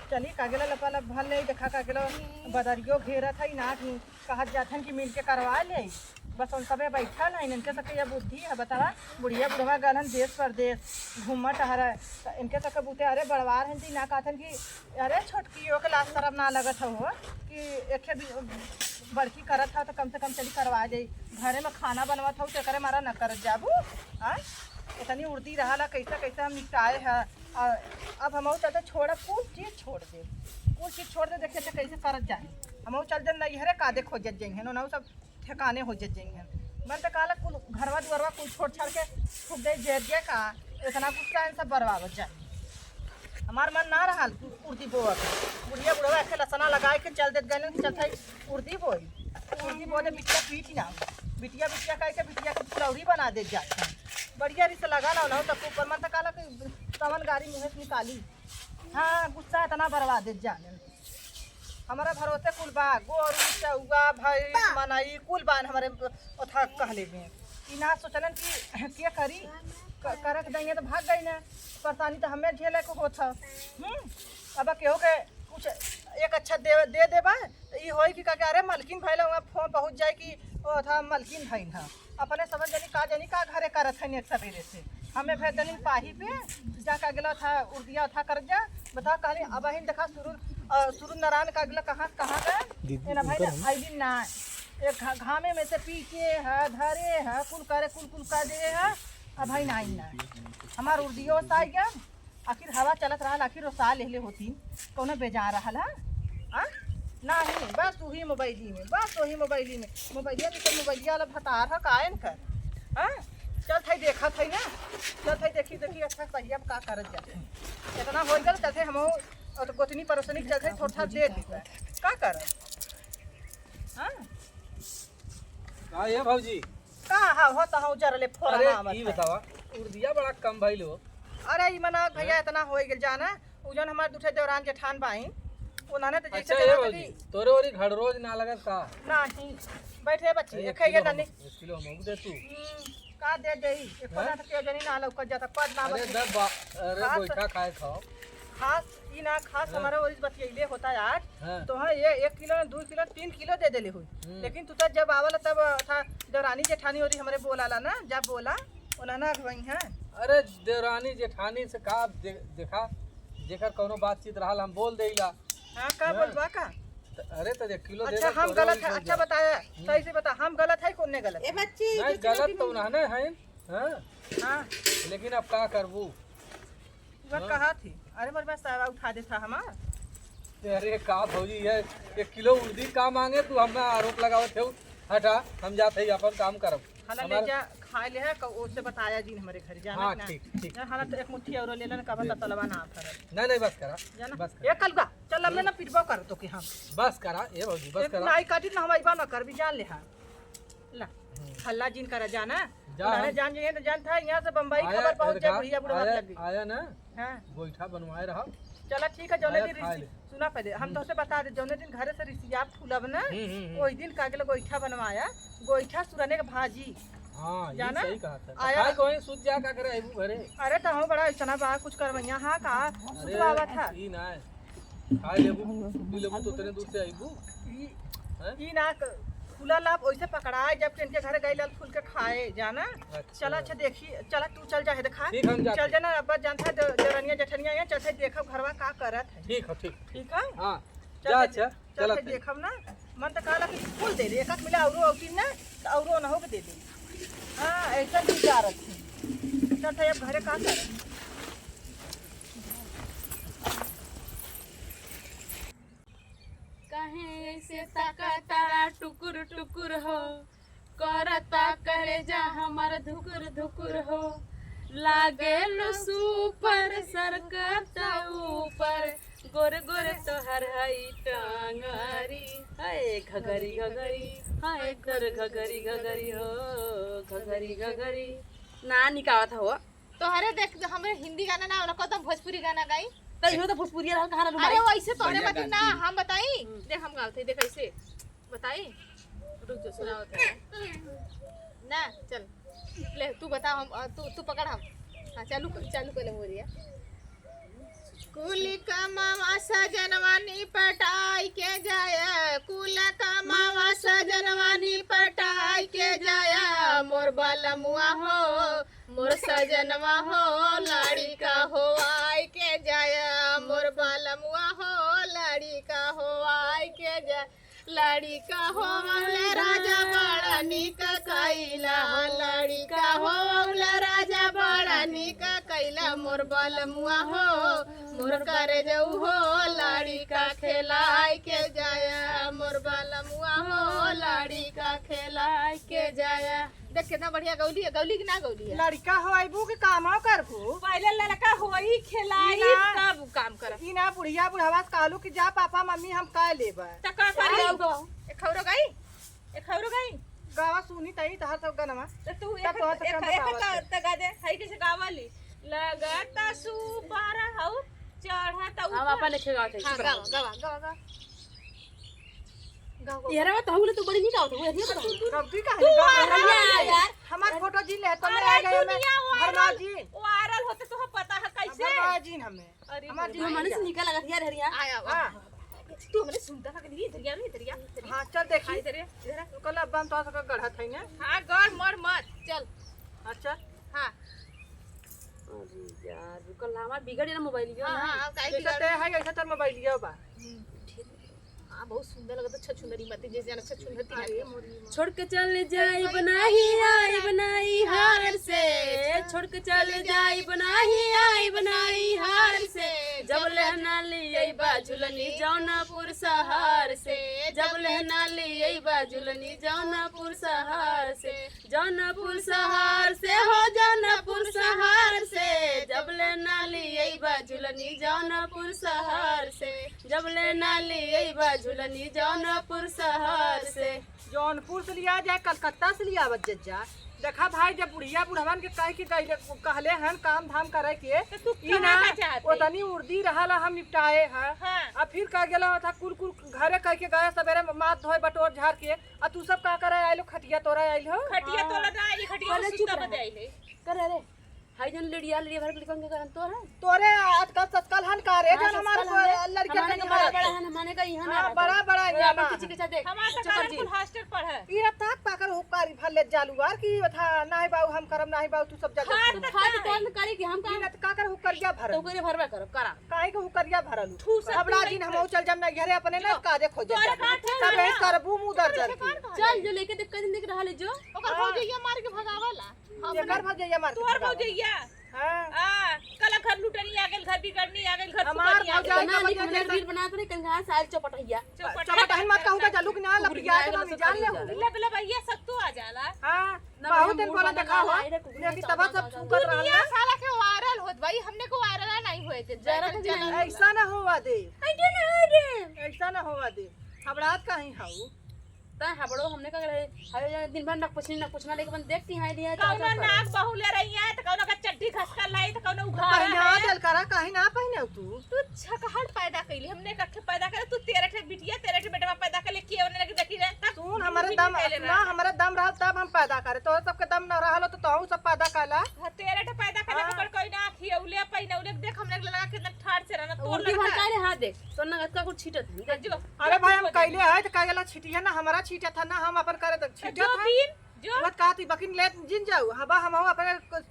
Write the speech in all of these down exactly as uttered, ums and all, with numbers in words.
चली, का गेला लपा लप भर ले, देखा का गेला बदरियो घेरत है, ना कहत जात हन कि मिल के करवा ले। बस उन सबे बैठल है, इनके सबके ये बुद्धि है, बतावा, बुढ़िया बुढ़वा गल हन देश परदेश घूमत टहरे, त इनके सबके बूते, अरे बड़वार हन जी, ना कहत हन कि अरे छोटकी, ओके लाज शरम ना लगत हो कि एक बड़की करत हो तो कम से कम चली करवा जाई। घरे में खाना बनवत हो तो एकरे मारा न करत जाबू। हाँ, इतनी उर्दी रहला, कैसे कैसे हम निपटाए है। आ, अब हमहू चलते छोड़ब, कुल चीज छोड़ दे, कुल चीज छोड़ दे। देखिए तो कैसे करत जाए, हमहू चल दे नैहरे, कादे खोजत जाइहन, ओनहू सब ठिकाने हो जत जाइहन। मन तो कहला कुल घरवा दुआरवा कुल छोड़ छाड़ के फूक दे, जेब जे का, इतना गुस्सा है सब बर्बाद हो जाए। हमार मन ना रहल उर्दी बोअत। बुढ़िया बुढ़वा एक लसना लगाए के चल देत गए कि चलते उर्दी बोई। उर्दी बो दे बिटिया पीट ना। बिटिया बिटिया कह के बिटिया के फुलौरी बना दे जात है। बढ़िया रिस लगा ना, ना तब ऊपर मन तो कहला कि कवन गारी मुँह से निकाली। हाँ, गुस्सा इतना बर्बाद देत जाने। हमारा भरोसे कुल बा, गोरू, चौआ, भैंस, मनई, कुल बान हमारे ओथा कहले में। ई ना सोचलन कि के करी, क-, करक देंगे तो भाग गई ना। परेशानी तो हमें झेले को होत ह। हम्म, अब केहू के कुछ एक अच्छा दे, दे देबा, तो ई होई कि का, अरे मलकिन भइल, वहाँ फोन पहुँच जाए कि ओथा मलकिन भइल ह। अपने समझ जानी का, जानी का घरे करत हन एक सवेरे से। हमें भेज देनी पाही पे, जा का गेला था, उर्दिया था कर जा। बता कहली, अब हिन देखा सूरज, अ, सूरज नारायण का गेला कहाँ, कहाँ गए? दीदी, ए ना भाई उनकर ना, हम आइली ना। एक घा-, घामे में से पीटे है, धरे है, कुल करे, कुल, कुल कर दे है। अब भाई ना आई ना। हमार उर्दियो साई गया। आखिर हवा चलत रहल, आखिर ओसा लेहले होतीन, कौनो बेजार रहल ह? आ? नाही, बस वही मोबाइली में, बस वही मोबाइली में। मोबाइलिया के तो मोबाइलिया वाला भतार ह, कायन कर? हाँ? चल थाई देखा थाई ना, चल थाई देखी, देखी अच्छा सही अब का करत जाते। इतना हो गल, चलते हम और तो गोतनी परोसनी के चलते थोड़ा सा दे दी। का करब? हाँ? का ये भौजी? का हा हो तो हो जरले फोड़ा अरे, ना आवत ई है। बतावा, उर्दिया बड़ा कम भइल हो। अरे, ई मना भैया हैं? इतना होई गेल जाना, उ जौन हमार दूठे देवरान जेठान बाइन, उन्होंने तो जैसे अच्छा, ये कहा था भौजी, कि तोरे ओरी घड़ रोज ना लगत का? नाही, बैठे बच्ची, अरे, एक एक है ये किलो तनी। हम, एक किलो हम दे तू। हम्म, का दे देई? एक हैं? पता तो केहू जनी ना लौकत जाता, पद ना अरे, बची। दब बा-, अरे, खास गोइठा खाए खाओ। खास ई ना, खास हाँ। हमारा ओरी बतियैले होता आज। हाँ। तो हाँ, ये एक किलो, दो किलो, तीन किलो दे देले हुई। हम्म। लेकिन तू तो जब आवला तब था देवरानी जेठानी ओरी हमरे बोलाला ना, जब बोला, ओला ना अगवाई है। अरे देवरानी जेठानी से का दे-, देखा, जेकर कौनो बातचीत रहल हम बोल देइला। हाँ, का हाँ। बोलबा का? त-, अरे तो एक किलो दे अच्छा, दे, हम तोरे गलत ओरी है, से अच्छा जा। बताया, हम्म। सही से बता, हम गलत है, कौन ने गलत ए है? बच्ची, नहीं, दूसरी गलत लड़की तो नहीं। उन्होंने है, हाँ। हाँ। लेकिन अब का करबू? वह हाँ। कहा थी, अरे मोर बस सारा उठा देता हमार। अरे का भौजी है, एक किलो उर्दी का मांगे तू, हमें आरोप लगावत हो। हटा, हम जात है अपन काम करब। हाला ले हमार जा, खाए ले है, क-, ओसे बताया जिन हमरे घर जाना हाँ, कि ना? ठीक, ठीक, जान, हाला ठीक। तो एक मुट्ठी और ले लेना, कबा ठीक। तलवा ना फरत। नहीं, नहीं, बस करा, जाना? बस करा। ए कलुआ, चल, अब ले ना पिटबो कर तो के हम। बस करा, ए भौजी, बस एक करा। नाई काटी ना, हम अइबा ना करबी, जान ले हा। ला, हम्म। हल्ला जिन करा जाना। जा उन्होंने हम जान जाइए तो जान था, यहाँ से बम्बई आया, खबर पहुँच जाए, देखा, बुढ़िया बुढ़वा आया, लग गई। आया ना? हाँ। गोइठा बनवाए रहा। चला ठीक है, जौने आया दिन खा रिसी-, ले। सुना पहले, हम हम्म। तोसे बता दे, जौने दिन घरे से रिसिया फूलब ना, हम्म, हम्म, हम्म। ओही दिन का गेलो गोइठा बनवाया, गोइठा सुरने के भाजी। हाँ, ये जाना? सही कहा था। आया। खाए को ही सूत जा, का करे आइबू घरे? अरे तो हम बड़ा इतना बा, कुछ करवैया, हाँ का? अरे, सुतवावा था। ई ना है। खाए लेबू, पी लेबू तो उतने दूर से आइबू। ई, हैं? ई ना क-, खुला लाभ ओइसे पकड़ाए, जब इनके घरे गई लाल फूल के खाए, जाना? अच्छा। चला, अच्छा, देखी, चला, तू चल जा, है देखा। ठीक, हम जाते चल हैं। जाना, अब जानता है, द-, देवरनिया जेठनिया यहाँ, चल, चल, देखब घरवा का करत है। ठीक है, ठीक। ठीक है? हाँ। चल, जा, चल, अच्छा, चल, चलत चल, है। देखब ना, मन तो कहला कि फूल दे दे, एक आध मिला औरो औती ना, तो औरो ना हो के दे दे। हाँ, ऐसा भी जा रखी। चल, तो अब घरे का करब? काहे ऐसे ताका तारा टुकुर टुकुर हो, करता करेजा हमर धुकुर धुकुर हो। लागेल सुपर सरकत ऊपर, गोर गोर तोहर हई टंगरी। हाय घगरी घगरी, हाय तोर घगरी घगरी हो, घगरी घगरी। ना निकावत हो। तोहरे देख, हमरे हिंदी गाना ना होला, कदम भोजपुरी गाना गाई। त इहो त भोजपुरिया रहल, कहाँ रहल अरे माई? वैसे तोहरे बढ़िया बती ना, गाती। हम बताई। हम्म। देख हम गावत हई, देख ऐसे बताई। रुक जा, सुनावत हई। ना, चल। ले, तू बता, हम, अ, तू, तू पकड़ हम। हाँ, चालू कर, चालू कर ले मोरिया। कुल कमावा सजनवा निपटाई के जाया, कुल कमावा सजनवा निपटाई के जाया, मोर बलमुआ हो, मोर सजनवा हो, लड़िका हो आई के जाया, मोर बलमुआ हो, लड़िका हो आई के जाया। लड़िका होवले राजा बड़ा निक कइला, लड़िका होवले राजा बड़ा निक कइला, मोर बलमुआ हो, मोर करेजऊ हो, लड़िका खेलाइ के जाया, मोर बलमुआ हो, लड़िका खेलाइ के जाया। देख कितना बढ़िया गौली है, गौली कि ना गौली है? लड़िका हो अइबू कि कामो करबू? पहिले लड़का होई, खेलाई, ई ना। तब काम करब। ई ना बुढ़िया बुढ़वा से कहलू कि जा पापा मम्मी हम कह लेबे। त का करी? जाओ, जाओ। ए खौरो गई? ए खौरो गई? गावा सुनी तई तहर सब गनवा। त तू तब एक, तोहर सब एक, काम एक बतावत त, है। त गा दे, हई कैसे गावली? लगत सुपर हऊ, चढ़त हम ऊपर। अपन एक गावत है, हाँ, चुप रहो। गावा, गावा, गावा, गावा। गावा, गावा। यार, तो हम लोग तो बड़ी नहीं गावत है, वो नहीं गावत है। तू, तू, तब भी कहाँ तू गावा? आ रहा है यार। हमार फोटो जी ले, तो अरे, ले आ गए मैं। दुनिया भरमा वायरल, जी। वायरल होते तो हम पता है कैसे? भरमा जी हमें। अरे हमार भगवान। जीवन हमने से निकल लगा यार हरिया। आया, हाँ। आया। तू हमने सुनता था कि नहीं, इधर आ, इधर आ, इधर आ। हाँ, चल देखी। हाँ, इधर आ, इधर आ। कल अब हम तो सका गढ़त है ना। हाँ, गढ़ मर मत, चल। हाँ, चल। हाँ। अरे यार, कल हमार बिगड़ गया मोबाइल यो हाँ, ना। हाँ, हाँ, काहे जैसा बिगड़ ते है, ऐसा तेरा मोबाइल यो बा। हम्म, ठीक। हाँ, बहुत सुंदर लगता है छछुंदरी मती, जैसे जाना छछुंदर तिहार अरे के। मोरी माँ। छोड़ के चल जाइब नाही आइब नाही हार से, छोड़ के चल जाइब नाही आइब नाही हार से, जब ले ना लियइबा झुलनी जौनपुर शहर से, जब ले ना लियइबा झुलनी जौनपुर शहर से, जौनपुर शहर से हो जौनपुर शहर से, जब ले ना लियइबा झुलनी जौनपुर शहर से, जब ले ना लियइबा झुलनी जौनपुर शहर से। जौनपुर से लिया जाए, कलकत्ता से लियावत जज्जा। देखा भाई, जब बुढ़िया बुढ़वन के कह के गइले, कहले हन काम धाम करे के, तो तू ई कहाँ ना, का चाहत है? ओतनी उर्दी रहल हम निपटाए हैं। हाँ। अब फिर कह गेला था कुल कुल घरे कह के गए सबेरे माथ धोए बटोर झाड़ के, आ तू सब का करे आइलो? खटिया तोरा आइल हो? खटिया हाँ। तोरा ना आइल, खटिया पहले पे चुप सुता रहो। बदे आइल है। करे रे, हाई जन लेड़िया, लेड़िया भर के लिखन के करन तोर है। तोरे आजकल ससकल हन का रे, हाँ, जन हमार ससकल हन रे। लड़किया हमारे कनी के बड़ा हरत बड़ा है। हन, हमारे का यहाँ ना हाँ, रहता। बड़ा बड़ा ओए, यहाँ अपन ना। किची किचा देख, हमार तो चक्कर काजल जी। कुल हॉस्टल पढ़े। ई रत्ता पाकर हो कारी भर ले जालू आर की बता, नाही बाऊ हम करब, नाही बाऊ तू सब जा जा हाँ, तू। तो खाली कौन करी कि हम ई काम? रत्ता का कर हुकरिया भरल। तो करे भरबा करब, करा। काहे के हुकरिया भरल? ठूस अब तू राजी नहीं हम कर। चल जाम ना घरे अपने ना जो। काजे खोजे तोरे जाम। का ठेका तबे है? करबू मुँह दर दर की। चल जो लेके देख कहीं देख रहा ले जो। ओकर हाँ। भौजैया मार के भगावला। एकर भौजैया मार के तोहर भगावला। भौजैया। हाँ। हाँ, कल घर लुटनी आ गइल, घर बिगड़नी आ गइल, घर हमार सुगड़नी आ गइल। भौजाई इतना का निक बनिया निक जैसा रील बनात रही, कहीं कहाँ से आइल चौपटहिया। चौपट चौपटहन मत कहू का जालू कि ना, कुकुर लपिया के बिना मम्मी जान ले। कुकुर। ले, ले भैया, सब तू आ जाला। हाँ, ना बहुत भैया, दिन मुंह बोला बना देखा ला, हो। आई रे कुकुर लेकिन बना तब ला, सब बना ला। सुकत रहल दुनिया ना। साला के वायरल होत भाई, हमने को वायरल नहीं हुए थे। जरा भी जरा नहीं। ऐसा ना होवा दे। I don't know, I don't। ऐसा ना होवा दे। हबड़ात कहीं हाउ। ता हबड़ो हमने का रहे, हवे जने दिन भर नक पुछनी, नक पुछना लेके अपन देखती हैं, लिया, चाचा कौनो करे। नाक बहू ले रही है, तो कौनो का चड्ढी घसका लाई, तो कौनो उघाड़ा पहना है। देल करा, काहे ना पहने तू? तू छकहर पैदा कैली, हमने कखे पैदा करे, तू तेरह ठे बिटिया, तेरह ठे बेटवा पैदा कर ले, के ओने लगे देखी रे, तब सुन, हमरे दम, पहले सुना, रहा। हमरे दम रहल तब हम पैदा करे, तोहरे सबके दम न रहल हो तो तोहू सब पैदा कैला। हाँ, तेरह ठे पैदा कर ले, हाँ। ओकर कोई ना खियौले, पहिनौले, देख हमने लगा कितना ठाड़ से रहना, तोर उर्दी भर लड़का। काहे रे, हाँ देख, तोर नगद का कुछ छीटत है, देख। जो। अरे भाई, हम कैले है, तो कहे ला छिटिया ना, हमारा छीटा था ना, हम अपन करे तो छीटा जो था। बीन, जो। मत कहा तू बकिन ले जिन जाऊ, हबा हम अपने क-,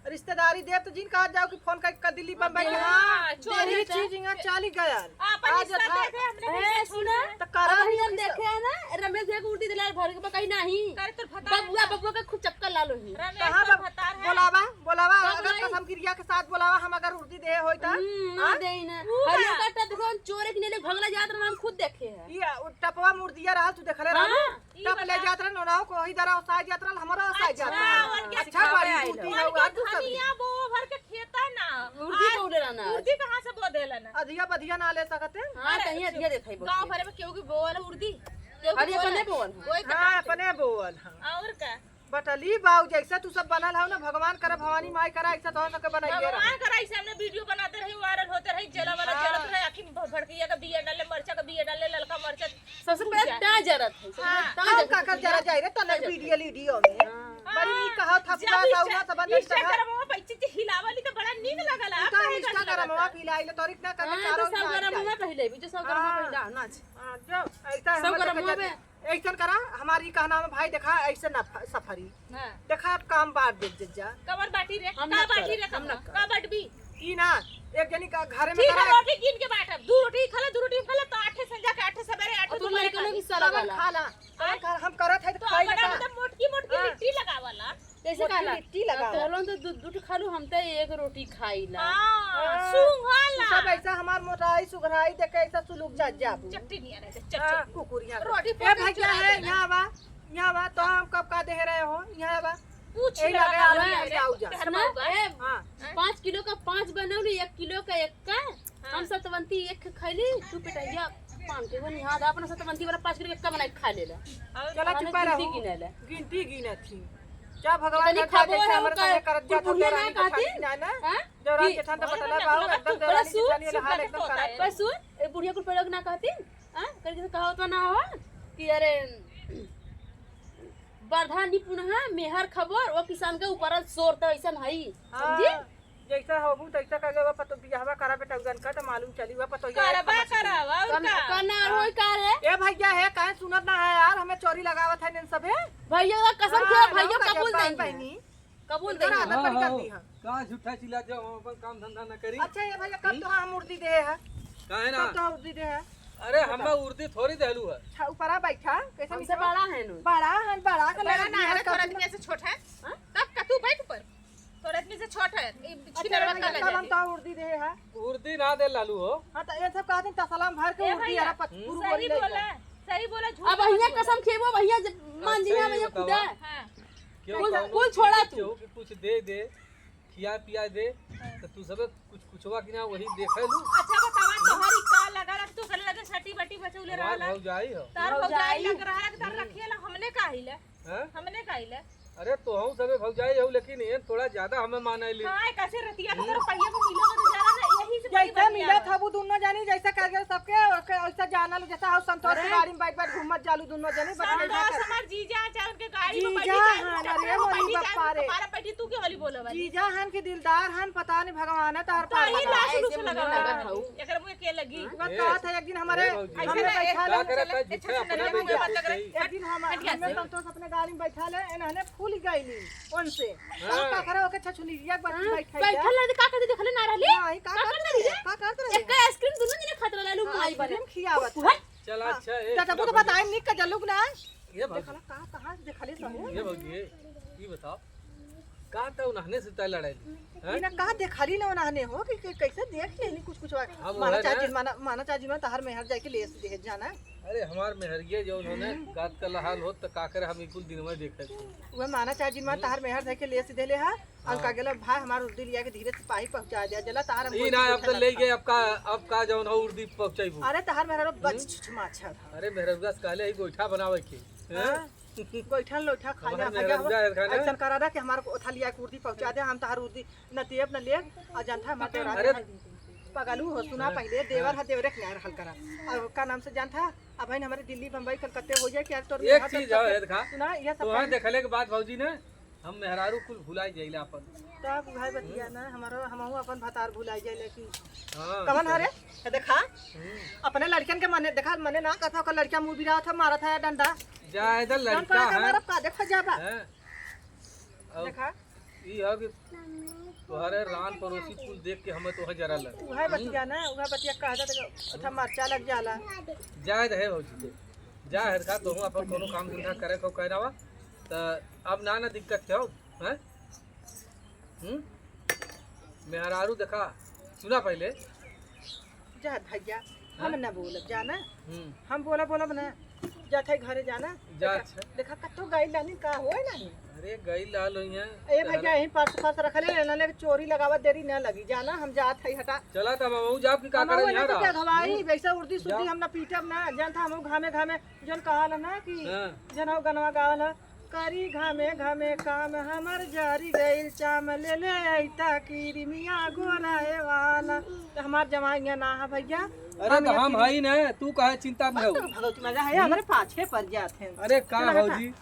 रिश्तेदारी देव तो जिन कहा जाओ कि फोन कर, कर दिल्ली बम्बई के, हाँ, हाँ, चोरी देही का। चीज यहाँ चाली गयल। अपन आज रिश्ता था। दे दे, हमने ए, रिश्ता सुना? छोड़ दे। तो करा अब नहीं हम किसी देखे है ना, रमेश भैया को उल्टी दिला भर के बकाई नहीं। करे तोर भतार बबुआ, है। बबुआ का खूब चक्कर ला लो ही। रमेश कहाँ तोर बब-, भतार है। बोलावा, बोलावा, तो अगर बोलाई। कसम किरिया के साथ बोलावा, हम अगर उर्दी दे होई त? हम्म, ना हाँ? देई ना। ऊ हरियो ना। काटा देखो, हम चोरे के नेले भगला जात रहन, हम खुद देखे हैं। ई, उ टपवा मुर्दिया रहल, तू देखले हाँ, रहलू? ई टप वाला। ले जात रहन, ओनाहो को ओही दरा ओसाए जात रहल, हमरो ओसाए जात अच्छा, रहल। और क्या अच्छा, सिखावे बड़ी आइल। बूटी और है, क्या और तू सब धनिया ले। बो भर के खेता ना। उर्दी आज बोले रहना। उर्दी कहाँ से बो देला ना? अधिया बधिया ना ले सकते? हाँ, अरे, कहीं अधिया देखाई गाँव बोलते। भर में केहू के बोवल उर्दी? केहू के अरे, बोवल? अपने बोवल, हाँ। कोई हाँ, कहाँ के? अपने बोवल, हाँ। और का? बटली बाऊ, जैसे तू सब बनल हौ ना, भगवान करे, भवानी माई करे, ऐसा तोहर सबके बनाइए रहे। भगवान करे, ऐसे हमने वीडियो बनाते रही, वायरल होते रही, जला वाला हाँ। जलत रहे, आखिर भ-, भड़कैया का बिया डाले, मरचा का बिया डाले, ललका मरचा सबसे पहले जा। ता जरत है, सबसे हाँ। पहले ता हाँ, जरत काकर है। जरा जाए रे, तने ता जरत वीडियो, है। वीडियो में। हाँ। बड़ी नीक कहा था, जब पूरा इंस्टा-, गाँव ना सब अंदर Instagram कहा। में बच्ची हिलावली तो बड़ा नीक लागल, आप तो काहे हम का Instagram लगता? वा भी लाइले, तोरी इतना करके हाँ, चारों तो सब ओर गरम लाइले। हुआ पहले भी, जो सब गरम हुआ हाँ। पहले, नाच। हाँ, जो ऐसा सब हमर गरम लेके हुआ जाते। बे। ऐसन करा, हमारी कहना में भाई देखा, ऐसे ना फ-, सफरी। हाँ। देखा, अब काम बांट दे जज्जा। कमर बाटी रे, हम का ना बाटी करब, रे हम ना कमर? करब। का बाटबी? ई ना, एक जनी का घरे में ठीक है, करा। रोटी कीन के बांटब। दू रोटी खा ले, दू रोटी खा ले, तो आठे संझा के, आठे सवेरे, आठे और तू दोपहर लड़के खा लोग ले। की सलाह कवन वाला। खा ला? कवन हाँ। खा ला? हम करत है तो तो खाई अपना लेता। मतलब मोटकी, मोटकी हाँ। लिट्टी लगावाला। कैसे मोटकी खाला? लिट्टी लगावा। तोहलों तो दू, दू ठो खालू, हम तो एक रोटी खाई ला। हाँ, हाँ। सुंघाला। तू सब ऐसा हमार मोटाई सुघराई देख के ऐसा सुलूक जा जाबू। चट्टी नियर है, चट्टी। हाँ, कुकुरिया। रोटी ए पका भैया चुरा है, देना। यहाँ बा, यहाँ बा, तो हम कब का दे रहे हो? यहाँ बा। पूछ यही ले, लगे हाँ, आलू हाँ, ले जाऊ जा। घर सुना, में बा। ए, हाँ। पाँच किलो का पाँच बनौली, एक किलो का एक का। हाँ। हम सतवंती एक खैली, तू पेटैया पान के वो निहाद अपना सतवंती वाला पाँच किलो का बना के खा लेला। और चला, हमें चुपा गिनती रहो। गिने ले। गिनती गिनत थी। क्या भगवान इतनी करता खाबो जैसे है हमरे ओकर संगे करत जात कुकुरिया होते ना रानी के कहती? खाना ना, ना? हाँ? जब रात कि के ठंड बटला बाबू, एकदम बड़ा देवरानी सु-, जेठानी वाला हाल एकदम खराब। पर सुन, ए बुढ़िया कुल प्रयोग ना कहती? हाँ? करके से कहा होता ना हो कि अरे, बरधा निपुण है, मेहर खबर, वो किसान के ऊपर शोर तो ऐसा नहीं, हाँ। समझी? जैसा होबू तैसा कह गवा पतो बियाहवा करा बेटा उगन का, त मालूम चली हुआ पतो करबा, करबा, और कन-, का? कनार होई का रे? ए भैया है, काहे सुनत ना है यार, हमें चोरी लगावत है इन सबे। भैया का कसम हाँ, खिया, भैया का कबूल जबान नहीं है। बहनी। कबूल इधर नहीं है। आदत बड़ी हाँ, कर दी है। का झूठा चिल्ला जाओ, हम अपन काम धंधा न करी। अच्छा, ये भैया, कब हम्म? तो हम उर्दी दे है? काहे ना? कब तो उर्दी दे है? अरे, बता। हमें उर्दी थोड़ी देलू है। अच्छा, ऊपरा बैठा, कैसे हमसे निकला? बड़ा है नु। बड़ा है, बड़ा के बड़ा लगा ना दिया है, है, तोरा कब आदमी ऐसे छोट है? हाँ? तब का तू बैठ ऊपर। तोरा आदमी से छोट है। ई अच्छा, छिनरवा ये का भैया, कब हम लगे? तो उर्दी दे है? उर्दी ना दे लालू हो। हाँ, तो ये सब कहते हैं, तसला में भर के ए उर्दी भैया, है, पत-, हम्म। पूरू सही बोरी ले बोला, जाए। सही बोला, झूठ अब मत भैया बोला। कसम खेबो, भैया जब मान अच्छा, लिया, ये भैया बतावा। खुदा। हाँ। क्यों कुल, कहूँ कुल कि छोड़ा तू। केहू के कुछ दे दे, खिया पिया दे, हाँ। तो तू सबे कुछ कुछवा कि ना वही देखे लू। अच्छा बतावा, तोहरी का लगा रख, तू गले लगे सटी बटी बचौले हमार रहला। भौजाई हो। तार भौजाई। भौजाई लग रहा है, तार हम्म। रखिए ला, हमने का हिला? हाँ? हमने का हिला? अरे तोहू सबे भौजाई हो, लेकिन ये थोड़ा ज्यादा हमें माने ली। हाँ, कैसे रतिया का हम्म। तरफ पहिया में मिलो तो जरा ना, यही से बड़ी जैसे बतिया मिला बा। था वो दोनों जानी, जैसा कर गए सबके, ओके, वैसा जाना लो, जैसा हो संतोष अरे। की गाड़ी में बैठ बैठ घूमत जालू दोनों जानी, बस संतोष ऐसा कर। हमार जीजा, चाहे उनके गाड़ी में जीजा बैठी, चाहे हन, उनके अरे चक्कर में मोरी बैठी, बप्पा चाहे रे। उनके पारा बैठी, तू के वाली बोला वाली? जीजा हन कि दिलदार हन, पता नहीं भगवान है तोहर तो पार ही लगा। लाश ऐसे लूस मुझे लगा लगा है। था। एकर मुँह के लगी? हाँ? वो ए, कहत है, एक दिन हमारे, ए भौजी, हमने ऐसे ना, बैठा का ले, करे, का झूठे ऐसे अपने ना, बेइज्जती मत लगे। करी? एक दिन हम, हट गया, हमने चल। संतोष अपने गाड़ी में बैठा ले, इन्होंने फूल गईली उनसे। हाँ। तो का करे, ओके छछुनिया बच हाँ, बैठा बैठल रहे, का करते देखले ना रहली? नहीं, का का करत करत रहे? रहे? का करत रहे? एक आइसक्रीम दुनो दिन खात रहले, हाँ, माई बने। आइसक्रीम खियावत। कुकुर है। चल, हाँ। अच्छा, ए, तो तब तो सुना बताए निक का जल्लू ना। ये भौजी। देखला का, कहाँ से देखले सब? ये भौजी, ये, ये बताओ, का त उन्हने से तय लड़ाई ली, हैं? इना का देखली ना उन्हने हो कि, कि कैसे देख लेनी कुछ, कुछ हम माना वह चाची, ना। माना, माना चाची, माना तहार मेहर जाके ले से देख जाना। अरे, हमार मेहरिया जो उन्होंने हम्म। गात का लहाल होत, त का करे, हम ई कुल दिन में देखे। वह माना चाची, माना हम्म। तहार मेहर जाके ले से देले हा। और हाँ। का गेला, "भाई, हमार उर्दी लिया के धीरे से पाही पहुँचा दिया, जला तहार हम ई बोलती ना, अब बैठा तो ले लगा।" गए, अब का, अब का जौन हो उर्दी पहुँचाइबू? अरे, तहार मेहरा बच हम्म? छुछ माछा था। अरे, मेहररुआ से कहले ही गोइठा बनावे के। हैं? हाँ। गोइठा लोइठा खा हमार ले, मेहररुआ भैया, है खाना। ऐसन करा रहा कि हमार ओथा लिया के उर्दी पहुँचा दे, हम तहार उर्दी न देब, न लेब, और जानता हमार देवरा अरे। पगलू हो, सुना हाँ। पहले, देवर हाँ। है, देवरे के न्याय रहल करा। और का नाम से जानता, अब है न हमारे दिल्ली, बम्बई, कलकत्ते हो जाए, क्या तोर एक मेहर चीज तब है, तक देखा, सुना, यह सब तोहरा काम देखले के बाद भौजी ने हम मेहरारू कुल भुलाई जाइला अपन। तब भाई बतिया हम्म। ना, हमारो, हमहू अपन भतार भुलाई जाइला कि हाँ, कवन तो हरे? ये देखा, हम्म। अपने लड़कन के मने, देखा, मने ना कहता, ओकर लड़का मुंह बिरावत है, मारत है डंडा। जाए दे जौन लड़का कहा के है। हमारा का देखा जाबा। हैं? अब देखा। ई है कि तोहरे रान पड़ोसी कुल देख के हमें तोहे जरा लग। उहे बतिया ना, उहे बतिया कह दे तो अच्छा मरचा लग जाला। जाए दे भौजी के। जा हरका, तोहू अपन कोनो काम धंधा करे को कह रहा। त अब ना, ना दिक्कत हो, हैं? हम्म? मेहरारू देखा, सुना पहले। जा भैया, हम हाँ? ना बोलब, जाना। हम्म। हम बोला, बोलब ना। जात है घरे जाना। जा, देखा, अच्छा। देखा, कत्तो गइल रहनी, का होए नहीं? अरे, गइल रहल होई हैं। ए भैया, तहरा यहीं पर्स, पर्स रखले, इन्होंने चोरी लगावत देरी ना लगी। जाना, हम जात है, हटा। चला, तब हमहू जाब कि का हम करे वो यहाँ नहीं तो रहा? क्या घवाई, हम्म। वैसे उर्दी सुर्दी जाओ। हम ना पीटब ना, जानता हम घामे, घामे जौन कहाला ना कि हाँ। जौन हो गनवा गावल है, "करी घामे घामे काम, हमर जरी गइल चाम, ले ले अइता किरिमिया गोराए वाला।" तो हमार जमाई यहाँ ना है भैया। अरे हम तो यहाँ हम किरिम- हई ना, तू काहे चिंता में बस हो? तो भगवती मजा है, हम्म? हमरे पाछे पड़ जात हैं। अरे का चला हटा। भौजी,